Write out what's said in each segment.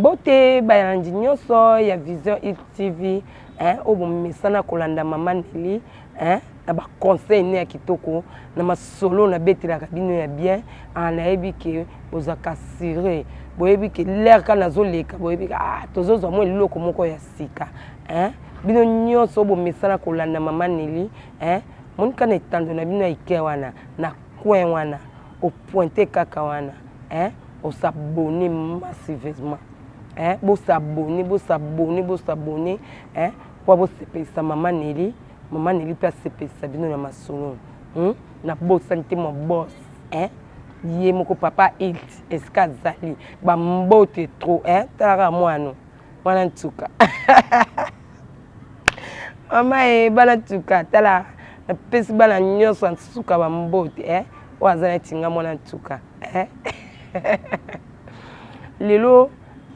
Mbote balandi nyonso ya Vision Hit TV hein, oyo bomesana kolanda mama Nelly hein, na ba conseil ne ya kitoko na masolo nabetelaka bino ya bien ah, nayebi ke bozalaka sure boyebi ke lere kaka nazoleka boyebi ke ah, tozozwa mwa eloko moko ya sika hein, bino nyonso oyo bomesana kolanda mama Nelly hein, monika na etando na bino ya ike wana na coin wana opointe kaka wana hein, osabonne massivement hein, bosabonne bosabonne bosabonne hein, mpo bosepelisa mama Nelly, mama Nelly mpe asepelisa bino na masolo Nabosani te mon boss hein, ye moko papa Hilt esika azali bambote trop hein, talaka mwana mwana ntuka mama e bana ntuka tala napesi bana nyonso ya nsuka bambote eh? oyo aza neti nga mwana ntuka eh? Lelo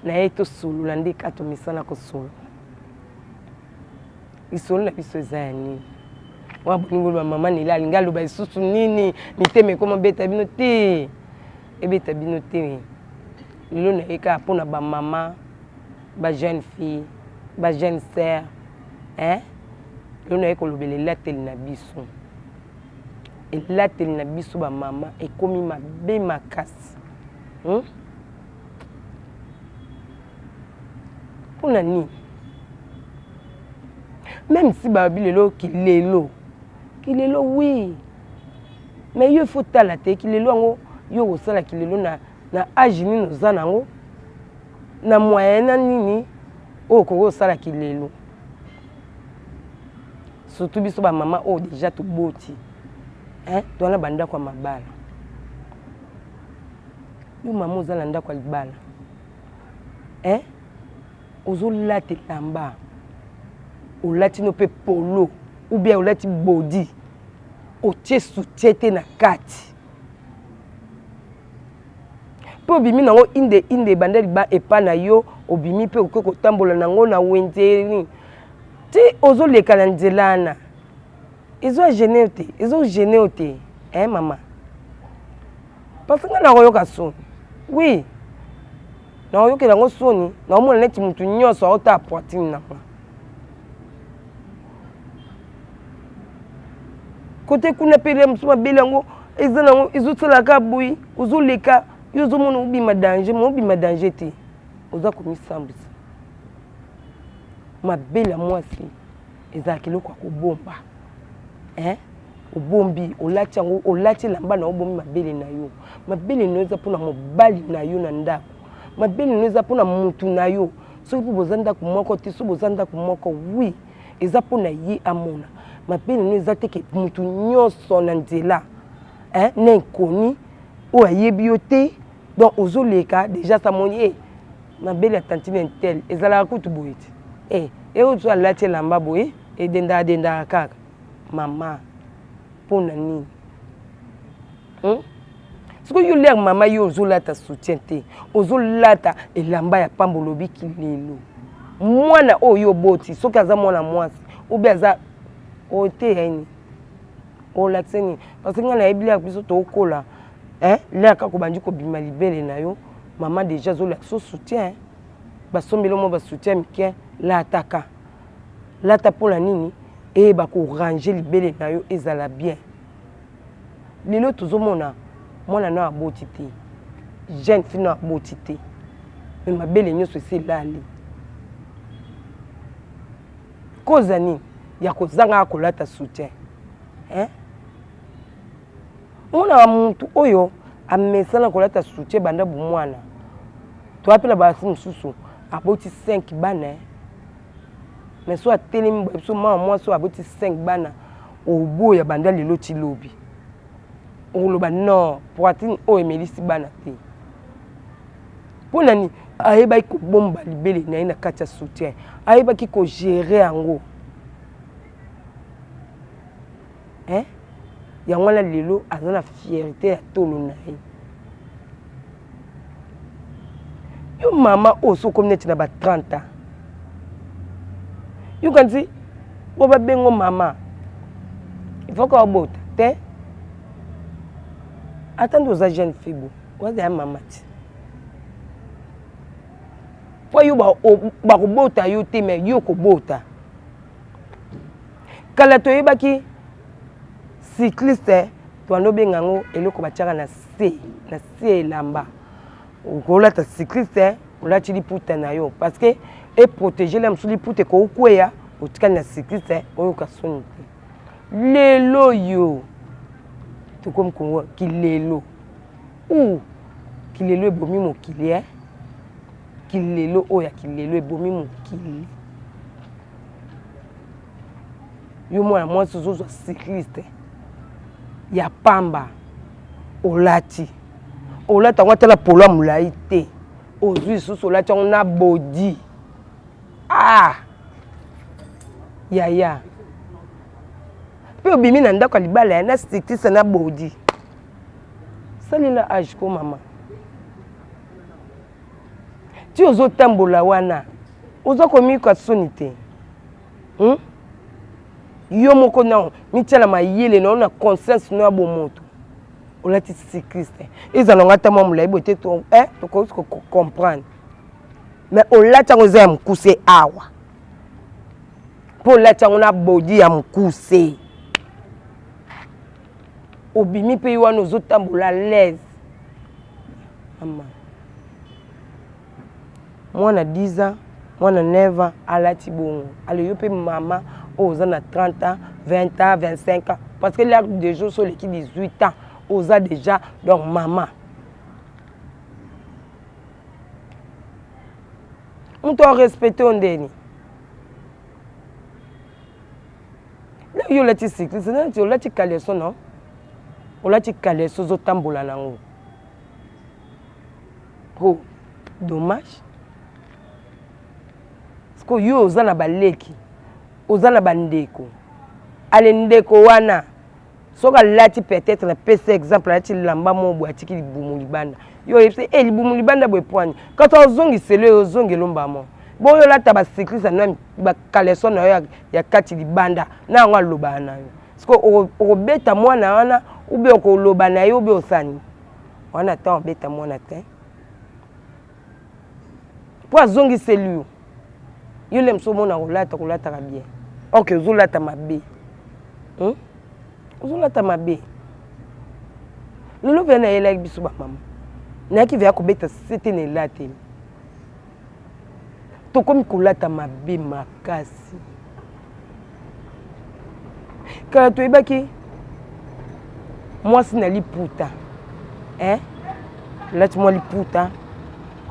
naye tosolola nde kaka tomesana kosolola. Lisolo na biso eza ya nini? Wana bolingi boloba mama Nela alingi aloba lisusu nini? Mitema ekoma beta bino te, ebeta bino te. Lelo naye kaka mpona ba mama, ba jeune fille, ba jeune sœur, hein? Lelo naye kolobela elateli na biso. Elateli na biso ba mama ekomi mabe makasi. Mpona nini? Meme si balobi lelo kilelo, kilelo oui, mais yo il faut tala te kilelo yango yo okosala kilelo na, na age nini oza nango na moyen na nini oyo okoki kosala kilelo. Surtout biso ba mama oyo deja toboti hein, toza na bandako ya mabala. Yo mama oza na ndako ya libala hein, ozolata elamba olati no mpe polo ou bien olati body otie soutien te na kati mpe obimi nango inde inde ebanda liba epa na yo obimi mpe okoki kotambola nango na wenze nini ti ozoleka na nzela wana ezo gene yo te ezo gene yo te eh mama parce que ngai nakoyoka soni oui nakoyokela yango soni nakomona neti motu nyonso aotala poitrine na nga kote kuna mpe lia mosusu mabele yango eza nango ezosalaka boye ozoleka yo ozomona obima danger ma obima danger te oza komisambwisa mabele ya mwasi ezalaka eloko ya kobomba eh? Obombi olati yango olati elamba na yo obombi mabele na yo mabele na yo eza mpona mobali na yo na ndako mabele na yo eza mpona mutu na yo soki mpe boza ndako moko te soki boza ndako moko oui eza mpona ye amona mabele na yo eza te ke mutu nyonso na nzela eh, na inconnu oyo ayebi yo te donc ozoleka deja samoni e eh, mabele ya tantine intel ezalaka kutu boye te eh, eoyo alati elamba boye edendaka dendaka kaka Mama pona nini hum? Sikoyo yo lere mama yo ozolata soutien te ozolata elamba ya pamba olobi kilelo mwana oyo yo oboti soki aza mwana mwasi obe aza oteya ye nini olakisa nini parce que ngai nayebi lere biso tokola eh, lere kaka obandi kobima libele na yo mama deja azolakisa soutien basombeli mwa basoutien mike lataka Lata pona nini eyeba ko ranger libele na yo ezala bien. Lelo tozomona mwana nao aboti te, jeune fille nao aboti te, mais mabele nyonso esi elali. Cause ya nini? Ya kozanga kolata soutien. Hein? Omonaka mutu oyo amesana kolata soutien banda bomwana. Toa pe na basi mosusu aboti 5 bana mais so atelemi boye biso mama mwasi oyo aboti 5 bana oboya banda lelo ti lobi okoloba non poitrine oyo emelisi bana te mpo na nini ayebaki kobomba libele na ye na kati ya soutien ayebaki kogere yango eh? Yango wana lelo aza na fierté ya tolo na ye. Yo mama oyo soki okomi neti na ba 30 ans yo kanisi po babengo mama il faut ka obota te ata nde oza jeune fille bo oza ya mama ti. Mpo yo bakobota yo te, mais yo okobota. Kala toyebaki cycliste, tobanda obenga yango eloko batiaka na se, na se ya elamba. Okolata cycliste, olati liputa na yo parce que e protéger la mosusu liputa ekokweya, otikali na cycliste, oyoka soni te. Lelo yo tokomi kongo kilelo ou kilelo ebomi mokili eh? Kilelo oyo ya kilelo ebomi mokili. Yo mwana mwasi ozozwa cycliste ya pamba, olati olati yango ata na polo ya molai te, ozwi lisusu olati yango na body. Ah yaya, mpe obimi na ndako ya libala ya na cycliste na body. Salela age ko mama, ti ozotambola wana oza komika soni te, Yo moko nao mitia na mayele nao na conscience no ya bomoto. Olati cycliste ezala ngo ata mwa molai boye te, tokoki kocomprendre, mais olati yango eza ya mokuse awa, mpo olati yango na body ya mokuse, obimi mpe wana ozotambola l'aise. Mama, mwana 10 ans, mwana 9 ans alati bongo, ale yo mpe mama oyo oza na 30 ans, 20 ans, 25 ans, parce que l'heure de jour so oleki 18 ans oza déjà donc mama. Moto arespecte yo ndeni yo olati cycliste neti olati caleçon, non? Olati caleçon ozotambola nango, oh dommage. Sikoyo yo oza na baleki, oza na bandeko, ale ndeko wana soki alati peut-être, napesa exemple, alati lamba moko boye, atiki libumu libanda, yo oyebisi e libumu libanda boye pwani, kasi ozongiselo yo ozongela mbamo boyo olata bacycliste na bacaleçon na yo ya kati libanda na yango, alobaka na yo. Sikoyo okobeta mwana wana ube okoloba na ye ube osani wana ntango obeta mwana te mpo azongiseli yo. Yo le mosu omona kolata kolataka bien, ok, ozolata mabe, Ozolata mabe. Lelo veya nayelaki biso bamama, nayaki veya kobeta sete na elateli, tokomi kolata mabe makasi. Kala toyebaki mwasi na liputa, eh? Olati mwa liputa,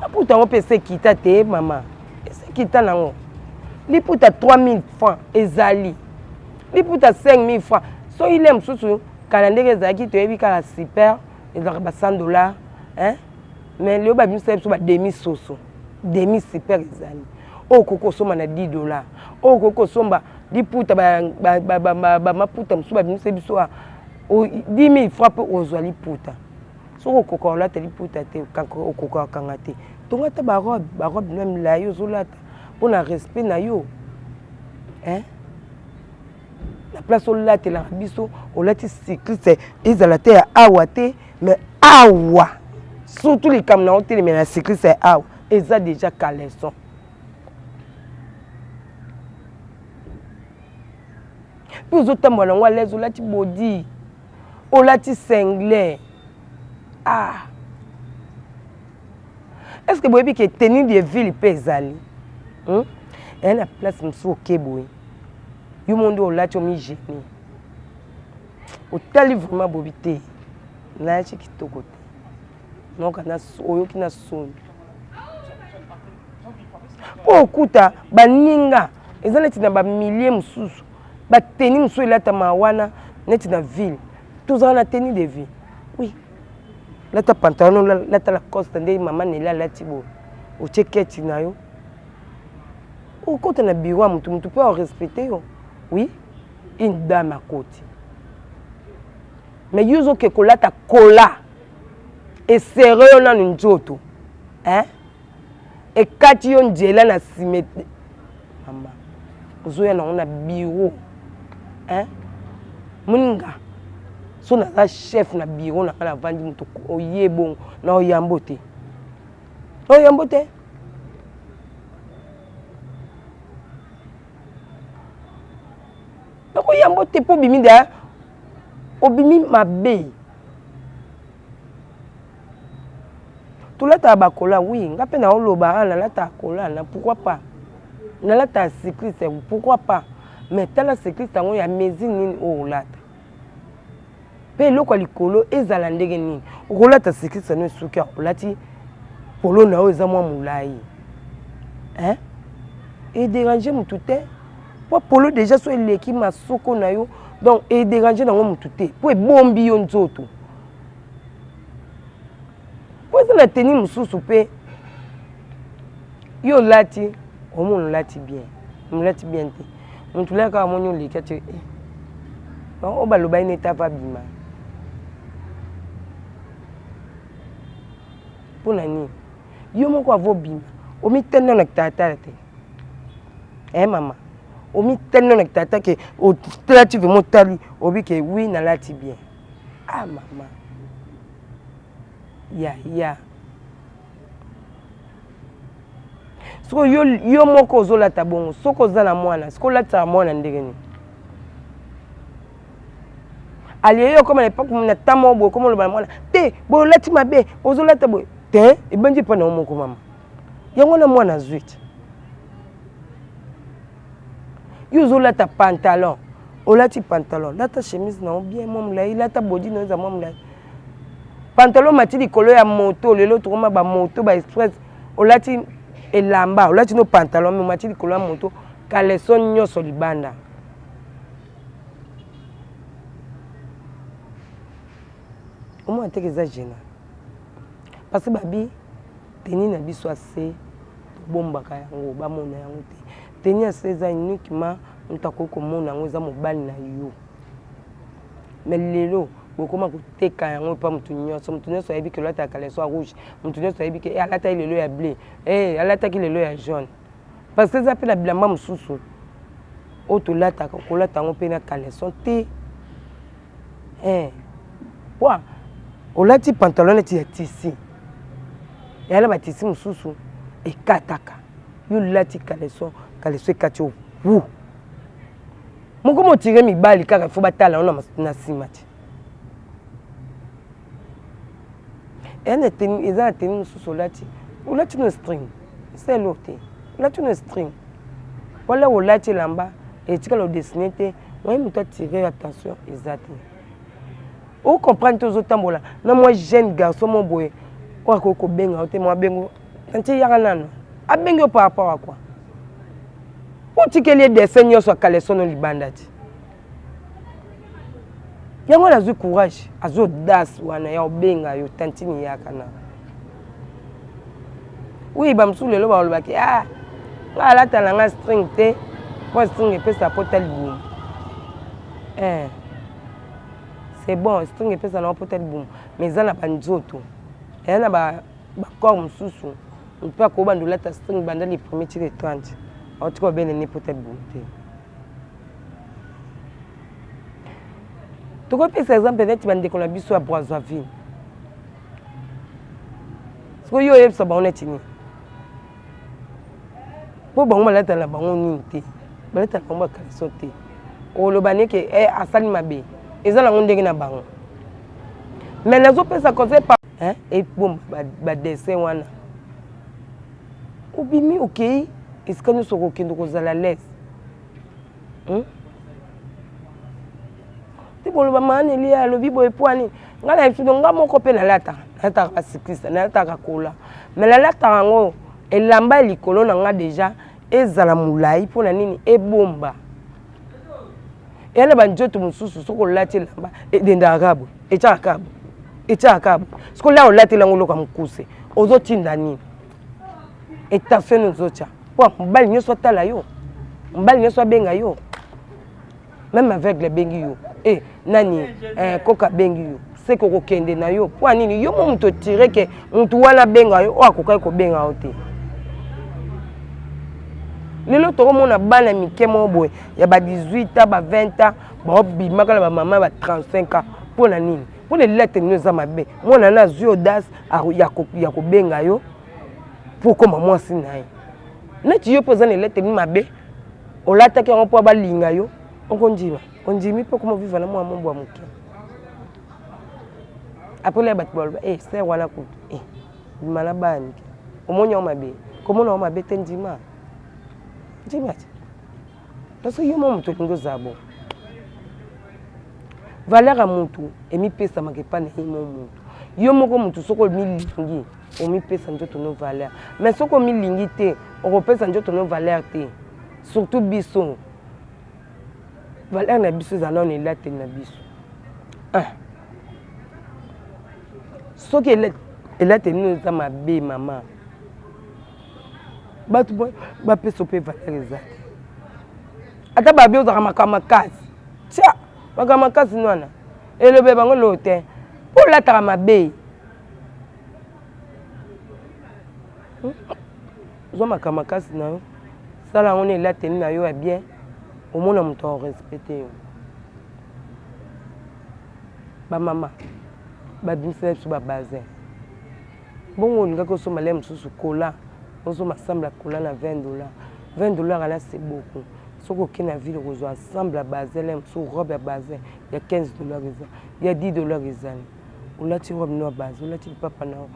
maputa yango mpe ese ekita te mama, ese ekita nango. Liputa 3000 francs ezali, liputa 5000 francs. Soki le mosusu kala ndenge ezalaki, toyebi kaka super ezalaka ba 100 dollars, hein? Mais lelo babimisa biso ba demi soso, demi super ezali oyo okoki kosomba na 10 dollars, oyo okoki kosomba liputa, bamaputa mosusu babimisa biso 10 000 francs mpe ozwa liputa. Soki okoka kolata liputa te, okoka kokanga te, tonga ata barobe, barobe no ya milai ozolata mpona respect na yo, hein? Na place olatelaka biso, olati cycliste ezala te ya awa te, mais awa surtout likambo na otelemela na cycliste ya awa eza déjà caleçon. Mpe ozotambola nango à l'aise, olati body, olati singlet. Ah, est ce que boyebi ke tenue de ville mpe ezali, Eya na place mosusu oke boye, yo mo nde olati, omigêner, otali vraiment bobi te, nayaki kitoko te, noka oyoki na soni mpo okuta baninga. Eza neti na bamilie mosusu, batenue mosusu elatama wana neti na ville. Tozala na tenue de ville, oui, lata pantalon, lata Lacoste nde mama Neli alati boye, otie keti na yo, okota na bureau ya motu, motu mpe arespecte yo, oui, une dame akoti. Mais yo ozoke kolata kola esere yo nanu nzoto, hein? Ekati yo nzela na nsima, mama, ozoya nango na bureau, hein? Moninga, so naza chef na bureau na nga, navandi, moto oye bongo na oyambo te, na oyambo te. Nakoyamba te mpo obimi da obimi mabe. Tolataka bakola oui, nga mpe naoloba ah, nalataka kola na pourquoi pas, nalataka cycliste pourquoi pas, mais tala cycliste yango ya mesure nini oyo olata mpe eloko ya likolo ezala ndenge nini. Okolata cycliste no esuki olati polo na yo eza mwa molai hein, ederange motu te mpo polo deja so eleki masoko na yo donc ederange nango motu te mpo ebombi yo nzoto. Mpo eza na teni mosusu mpe yo olati omona olati bien, olati bien te, motu laka kaka amoni oleki ati eh. Oyo baloba ye neti ava bima mpo na nini yo moko avo bima omitali nano na kitalatala te eh mama omitali nano na kitalatala ke olati vraiment otali obi ke oui nalati bien. Ah mama ya ya sikoyo yo, yo moko ozolata bongo soki oza na mwana sikoyo olatisaka mwana ndenge nini? Alie yo okoma na epoke na temps moko boye okoma oloba na mwana te boye olati mabe ozolata boye te ebandi epai na yo moko mama yango wana mwana azwi te yo ozolata pantalon olati pantalon lata chemise na yo bien mwa molai lata body na yo eza mwa molai pantalon mati likolo ya moto lelo tokoma ba moto ba express olati elamba olati no pantalon me omati likolo ya moto caleçon nyonso libanda omona teke eza gênant parce que babi teni na biso ase tobombaka yango bamona yango te teni ase eza uniquement moto akoki komona yango eza mobali na yo mais lelo bokoma koteka yango epa moto nyonso moto nyonso ayebi ke olataka caleçon ya rouge moto nyonso ayebi ke eh, alataki lelo ya bleu eh, alataki lelo ya jaune parce que eza mpe na bilamba mosusu oyo tolataka kolata yango mpe na caleçon te eh. Wa olati pantalon neti ya tisi eya na batisi mosusu ekataka yo olati caleçon caleçon ekati yo wu moko motire mibali kaka ifo batala yo na nsima ti eza na teni mosusu olati olati no string eza eloko te olati no string wala olati elamba etikala odesine te moye moto atire attention eza te ocomprendre te ozotambola na mwa jeune garçon mo boye oyo akoki kobenga yo te mwa bengo tanti yaka nano abengi yo par rapport à quoi otikeli ye dessin nyonso ya caleçon no libanda ti yango nazwi courage azwi audace wana ya obenga yo tantine yaka na oui bamosusu lelo balobaki ah nga alata na nga string te mpo string epesa pota libumu eh. C'est bon string epesa na pota libumu mais eza na banzoto eya na bacorps mosusu mpe akobanda olata string banda le premier ti le 30 aotika obene ne pota libumu te. Tokopesa exemple neti bandeko na biso ya Brazzaville sikoyo yo oyebisa bango neti nini mpo bango balata na bango nini te balata na bango bakaleso te oloba neke eh, asali mabe eza nango ndenge na bango mais nazopesa conseil pa eh, ebomba badessin wana obimi okei esika nyonso okokende kozala lese hmm? Te boloba maman Elia alobi boye mpo nini ngai na biso ngai moko mpe nalataka nalataka bacycliste nalataka kola mais nalataka yango elamba ya likolo na ngai deja ezala molai mpo na nini ebomba eya na banzoto mosusu soki olati elamba edendaka kaka boye etiaka kaka boye etiaka kaka boye soki olia olateli yango eloko ya mokuse ozotinda nini etension nini ozotya mpo mobali nyonso atala yo mobali nyonso abenga yo meme aveugle abengi yo e nani eh, koka abengi yo seke okokende na yo mpo nini yo mo moto otire ke motu wana abenga yo oyo akokaki kobenga yo te lelo tokomona bana mike moko boye ya ba 18 ans ba 20 ans baobimaka na bamama ya ba 35 ans mpo na nini mpo na elate nino eza mabe mwana na azwi audace ya kobenga yo mpo okoma mwasi na ye neti yo mpo oza na elate mabe olataki yango mpo balinga yo. Okondima, ondimi mpe okoma vivre na mwa mombo ya moke. Après là bato baloba eh sœur wana kutu eh bima na bana mike. Omoni yango mabe, komona yango mabe te ndima. Ndima te. Parce que yo moko moto olingi ozala bongo. Valeur ya mutu emipesamaka epai na ye moko mutu. Yo moko mutu soki omilingi omipesa nzoto no valeur. Mais soki omilingi te okopesa nzoto no valeur te. Surtout biso valeur na biso ezala nano elateli na biso. Ah. Soki elateli no eza mabe mama bato bapesa mpe valeur eza te. Ata babi ozalaka makambo makasi tia makambo makasi nwana elobe bango loo te mpo olataka mabe ozwa makambo makasi na yo sala yango na elateli na yo ya bien omona moto akorespecte yo bamama babimisela biso babazin bongo olingaki osomba le mosusu kola osomba ensemble ya kola na 20 dollar 20 dollar ala c'est beaucoup soki okei na ville okozwa ensemble ya bazin le mosusu robe ya bazin ya 15 dollar eza ya 10 dollar ezali olati robe no ya bazin olati lipapa na yo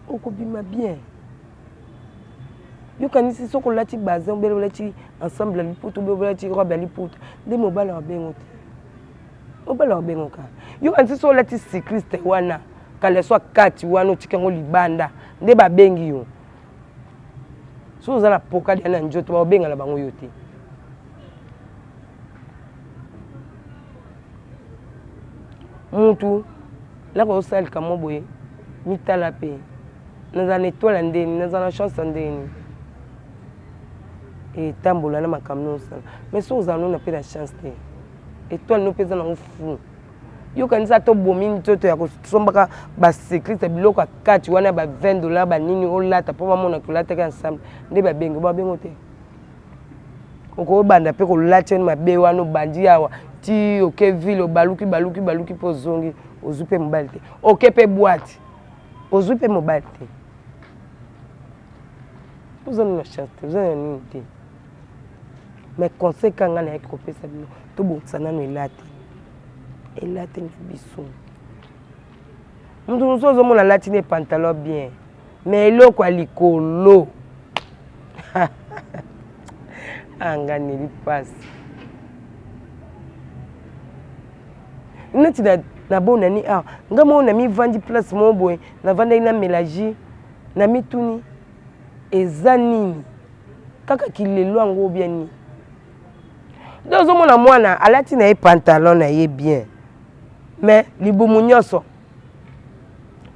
okobima bien yokanisi soki olati bazin obele olati ensemble ya liputa obele olati robe ya liputa nde mobali abengo te mobali abengo kaka yokanisi soki olati cycliste wana kaleso kati wana otiki yango libanda nde babengi yo soki oza na pokali ya na nzoto bakobengana bango yo te mutu laka osala likambo boye mitala mpe nazala na etoile ya ndeni nazala na chance ya ndeni etambola na makambo nyonso mais soki ozala nona mpe na chance te etoile no mpe eza nango fou yokanisa ata obomi nzoto ya kosombaka bacycliste biloko ya kati wana ba 20 dollar banini olata mpo bamonaka olataki ensemble nde babengi babengo te okobanda mpe kolati wana mabe wana obandi awa ti oke ville obaluki baluki baluki mpe ozongi ozwi mpe mobali te oke mpe bwati ozwi mpe mobali te oza nini na chance te oza na nini te mais conseil ka ngai nayaki kopesa bino tobongisa nano elate elate na biso moto mosusu ozomona alati ne pantalon bien mais eloko ya likolo anganeli mpasi neti na bonani awa ngai moko namivandi place moko boye navandaki na melagi namituni eza nini kaka kilelo yango obia nini nde ozomona mwana alati na ye pantalon na ye bien mais libumu nyonso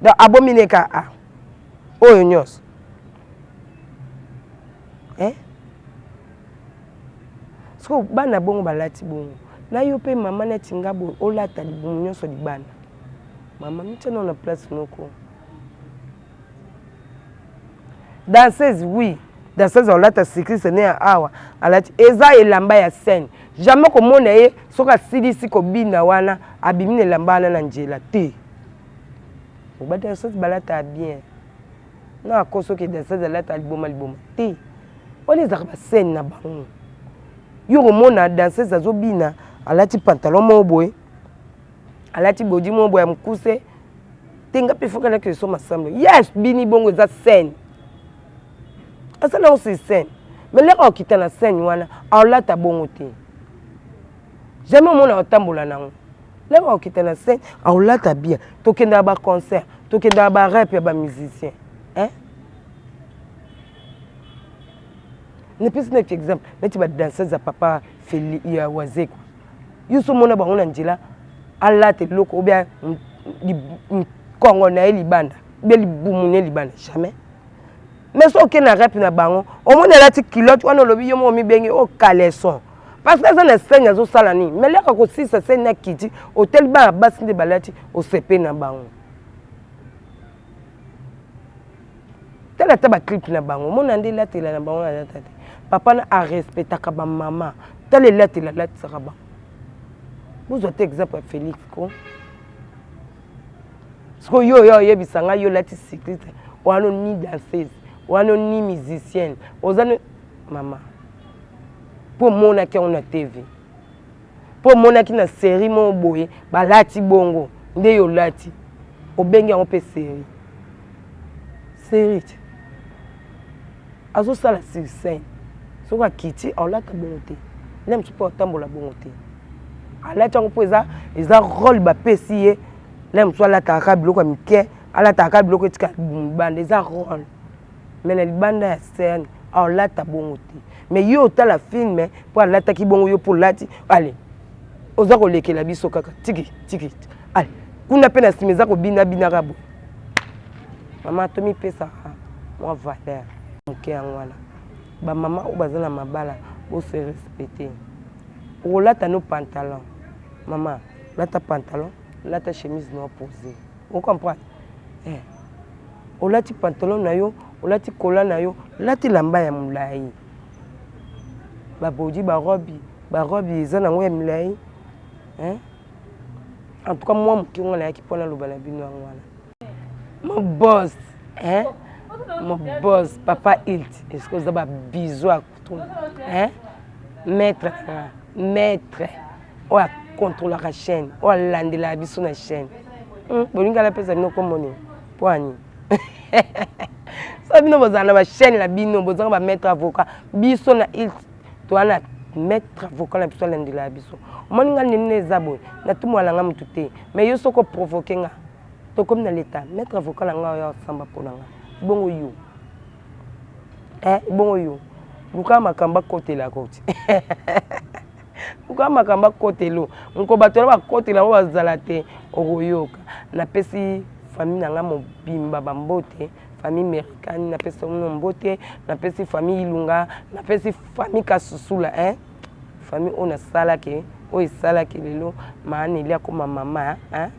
donc abomi ne ka a oyo nyonso eh? sikoyo bana bongo balati bongo na yo mpe mama neti nga boye olata libumu nyonso libanda mama mitya nao na place moko danseuse oui danseuse alata cycliste ne ya awa alati eza elamba ya scène jamais komona ye soki asilisi kobina wana abimi na elamba wana na nzela te ba danseuse balata bien na ako soki danseuse alata liboma liboma te wana ezalaka bascène na bango yo komona danseuse azobina alati pantalon moko boye alati bodi moko boye ya mokuse te nga mpe foka nake so masambo yes bini bongo eza scène asala yango sur scène mais leka okita na scène wana aolata bongo te jamais omona otambola nango leka okita na scène aolata bien tokendaka baconcert tokendaka barep ya bamusicien hein? Nepesi neti exemple neti badanseuse ya papa Feli ya Wazekwa yo so omona bango na nzela alata eloko obia kongo na ye libanda obia libumu na ye libanda jamais mais so okei na rep na bango omoni alati culotte wana olobi yo moko omibengi o caleçon parce que aza na scène azosala nini mais leka kosisa scène na kiti oteli bana basi nde balati osepe na bango tala ata baclip na bango omona nde elatela na bango alata te papa na arespectaka bamama tala elatela alatisaka bango bozwa te exemple ya félix ko sikoyo yo oyo oyebisa ngai yo olati cycliste wana ni danseuse wana ni musicienne oza mama mpo omonaki yango na tv. Mpo omonaki na serie moko boye balati bongo nde yo olati, obengi yango mpe serie. Serie te, azosala sur scène, soki akiti aolata bongo te, nde mosusu mpo atambola bongo te. Alati yango mpo eza eza role bapesi ye. Na mosusu alataka kaka biloko ya mike, alataka kaka biloko etika libanda, eza role. Mais na libanda ya scène aolata bongo te. Mais yo otala film mpo alataki bongo, yo mpo olati, ale oza kolekela biso kaka tiki tiki, ale kuna mpe na nsima eza kobinabinaka boye. Mama, tomipesaka mwa valeur moke. Yango wana bamama oyo baza na mabala, bose respecte. Okolata no pantalon, mama, lata pantalon, lata chemise na posé, ocomprendre? Eh. Olati pantalon na yo, olati kola na yo, lati lamba ya molai, babodi, barobi, barobi eza nango ya milai, hein? En tout cas, mwa moke ngo nayaki mpo naloba na bino yango wana. Mon boss, hein? Mon boss, papa Ilt, est-ce que oza babiso ya kutu, hein? Maître, maître oyo akontrolaka chaîne, oyo alandelaka biso na chaîne, Bolingi alapesa bino kombo nini? Mpo ani so bino bozala na bachaîne na bino, bozanga bamaître avocat. Biso na Ilt toza na maître avocat na biso, alandelaka biso. Omoni nga ndenge eza boye, natumwala nga motu te, mais yo soki oprovoke nga, tokomi na leta, maître avocat na nga oyo asamba mpo na nga. Bongo yo, eh, bongo yo luka makambo akotelaka oti, luka makambo akotelo moko, bato wana bakotela oyo bazala te, okoyoka. Napesi famille na nga mobimba bambote, famille Merikani, napesi bino mbote, napesi famille Ilunga, napesi famille Kasusula, hein? Famille oyo nasalaki, oyo esalaki lelo Maaneli akoma mama, hein?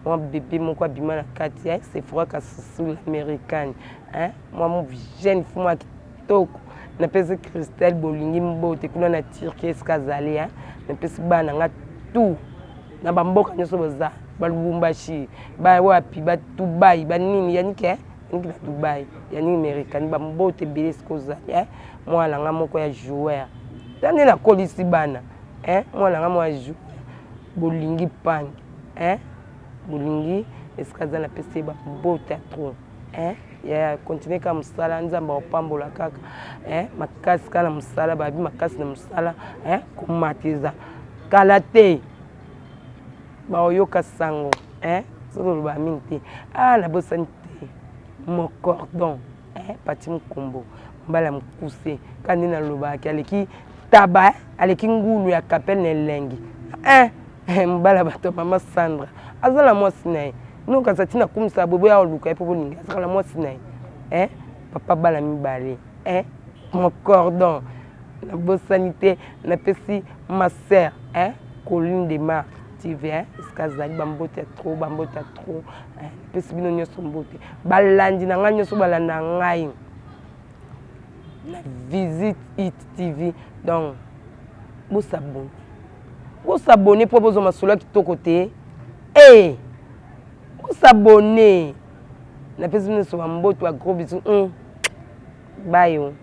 Mwa bebe moko abima na kati, hein? Sephora Kasusula Amerikani, hein? Mwa jeune fille mwa kitoko. Napesi Christelle Bolingi mbote kuna na Turquie esika azali, hein? Napesi bana nga tout na bamboka nyonso baza, balubumbashi, bawapi, badubai, banini, yanike, yaniki na Dubai, yaniki Amerikani, bambote ebele esika ozali, eh? Mwana nga moko ya joueur, ta nde nakolisi bana, eh? Mwana nga mwa joueur Bolingi Pangi, eh? Bolingi esika aza, napesi ye bambote ya trop, eh? Ya continue kaka mosala, Nzambe akopambola kaka, eh? Makasi kaka na mosala, babi makasi na mosala, eh? Komata eza kala te, baoyoka sango, eh? Soki oloba mingi te, ah, nabosani te mon cordon, eh? Pati Mokombo, mbala mokuse kaka nde nalobaki, aleki taba, eh? Aleki ngulu ya kapele na elengi, eh? Mobala bato ya mama Sandra aza na mwasi na ye nokasa ntina kumisa boye, boya koluka ye mpo bolinga, azaka na mwasi na ye, eh? Papa bana mibale, eh? Mon cordon, nabosani te. Napesi ma sœur, eh? Colline de Mar TV, eh? Esika azali, bambote ya trop, bambote ya trop, eh? Napesi bino nyonso mbote, balandi na ngai nyonso, balanda ngai na Visite It TV. Donc bosabone, bosabone mpo bozwa masolo ya kitoko te. E bosabone, napesi bino nyonso bambote, ba gros bisous. Bayo.